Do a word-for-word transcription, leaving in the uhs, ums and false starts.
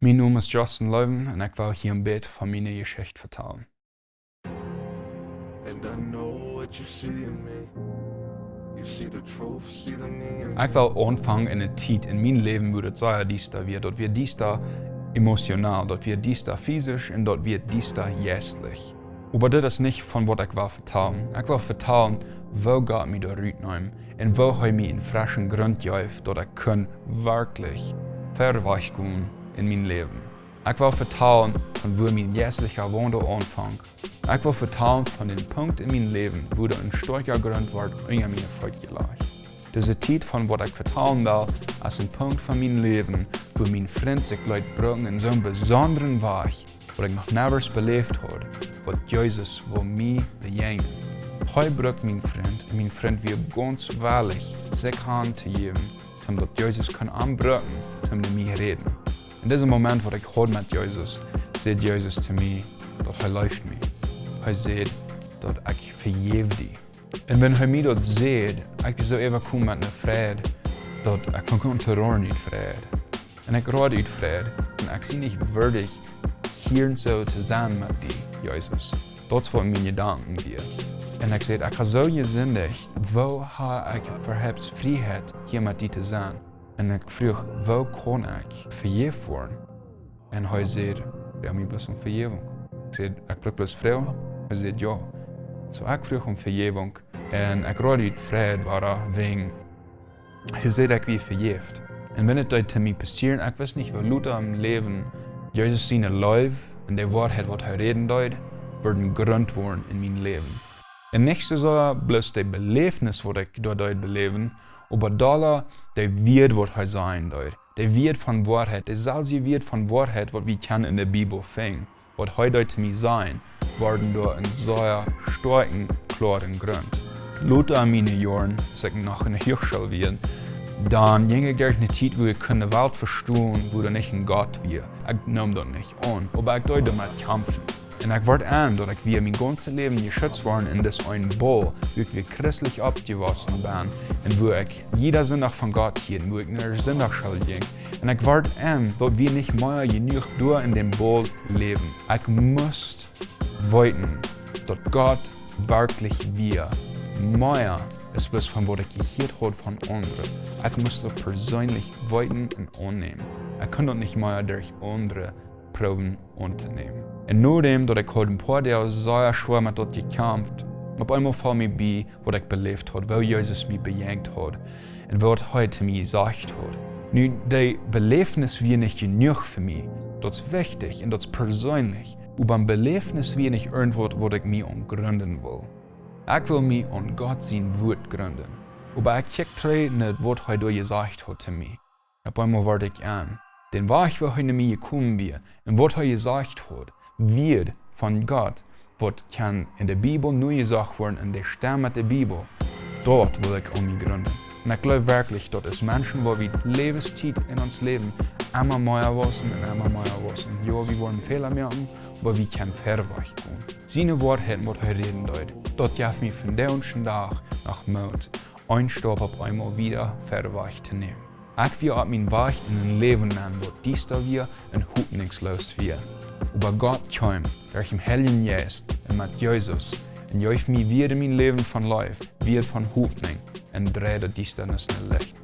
Mien Nomen es Justin Loewen un ekj well hia een bät von miene Jeschicht vetalen. And I know what you see in me. You see the truth, see the me in me. Ekj well aunfangen en eene Tiet en mien Läwen, wua daut sea diesta wia. Daut wia diesta emotional, daut wia diesta physisch un daut wia diesta jeistlich. Oba dit es nich von waut ekj well vetalen. Ekj well vetalen, woo Gott mie doa rut neem un woo hee mie een freschen Grunt jeef, daut ekj kunn werkjlich verwoats gonen en mien Läwen. Ekj well vetalen von wua mien jeistlicha Waundel aunfangt. Ekj well vetalen von dän Punkt en mien Läwen, wua doa een stoakja Grunt wort unja miene Feet jelajcht. Dise Tiet von waut ekj vetalen well, es een Punkt von mien Läwen, wua mien Frint sikj leet brucken en soon besondren Wajch, waut ekj noch niemols beläft haud, waut Jesus wull mie bejäajnen. Hee brukt mien Frint un mien Frint wia gaunz wellich, sikj han to jäwen, om daut Jesus kunn am brucken, om to mie räden. En disen Moment, waut ekj haud met Jesus, säd Jesus to mie, daut hee leeft mie. Hee säd, daut ekj vejäw die. Un wan hee mie daut säd, ekj wia soo äwakomen met eene Freid, daut ekj funk aun to roaren ut Freid. Un ekj road ut Freid, un ekj sie nich wieedich, hia soo to sennen met die, Jesus. Daut es waut miene Jedanken wieren. Un ekj säd, ekj ha soo jesindicht, woo ha ekj äwahaupt Frieheit, hia met die to sennen? Un ekj fruach, woo kaun ekj vejäft woaren? Un hee säd, froag mie bloos om Vejäwunk. Ekj säd, ekj bruck bloos froagen? Hee säd, jo. Soo ekj fruach om Vejäwunk un ekj road ut Freid wada, wäajen hee säd, ekj wia vejäft. Un wan daut deed to mie passieren, ekj wist nich, woo lota em Läwen Jesus siene Leew un de Woarheit, waut hee räden deed, wudden Grunt woaren en mien Läwen. Un nich soo sea bloos de Beläfnis, waut ekj doa deed beläwen, oba dolla de Wieed, waut hee sajen deed. De Wieed von Woarheit, deselwje Wieed von Woarheit, waut wie kjennen en de Bibel finjen, waut hee deed to mie sajen, worden doa een sea stoakjen, kloaren Grunt. Lota en miene Joaren, aus ekj noch en de Huachschool wia, dan jinkj ekj derch eene Tiet, wua ekj kunn de Welt vestonen, wua doa nich een Gott wia. Ekj neem daut nich aun, oba ekj deed doamet kjamfen. Un ekj wort en, daut ekj wia mien gaunzet Läwen jeschützt worden en disen eenen Bubbel, wua ekj wia christlich oppjewossen ben, un wua ekj jieda Sindach von Gott hieed, wua ekj no de Sindachschool jinkj. Un ekj wort en, daut wia nich mea jenuach doa en dän Bubbel läwen. Ekj must weeten, daut Gott werkjlich wia. Mea aus bloos von waut ekj jehieet haud von aundre. Ekj must daut perseenlich weeten un aunnämen. Ekj kunn daut nich mea derch aundre proowen auntonämen. Un nodäm daut ekj haud een poa Doag sea schwoa met daut jekjamft, opp eemol foll mie bie, waut ekj beläft haud, woo Jesus mie bejäajent haud un waut hee to mie jesajcht haud. Nu, dee Beläfnis wia nich jenuach fa mie. Daut es wichtich un daut es perseenlich. Oba een Beläfnis wia nich irjentwaut, waut ekj mie aun grunden wull. Ekj wull mie aun Gott sien Wuat grunden. Oba ekj kjikj trigj no waut hee doa jesajcht haud to mie. Opp eemol wort ekj en, dän Wajch, woo hee no mie jekomen wia un waut hee jesajcht haud, wia von Gott, waut kaun en de Bibel nojesajcht woaren, un dee stemt met de Bibel. Daut wull ekj aun mie grunden. Un ekj jleew werkjlich, daut es Menschen, wua wie Läwenstiet en ons Läwen emma mea wausen un emma mea wausen. Jo, wie woaren Fäla moaken, oba wie kjennen verwoats gonen. Siene Woarheit, waut hee räden deed, daut jeft mie vondoag dän Dach noch Moot, een Staup opp eemol wieda verwoats to nämen. Ekj wia opp mienen Wajch en een Läwen nenn, waut diesta wia un hopninjsloos wia. Oba Gott kjeem derch dän Heiljen Jeist un met Jesus un jeef mie wada mien Läwen von Leew, wada von Hopninj un dreid de Diestanis en Licht.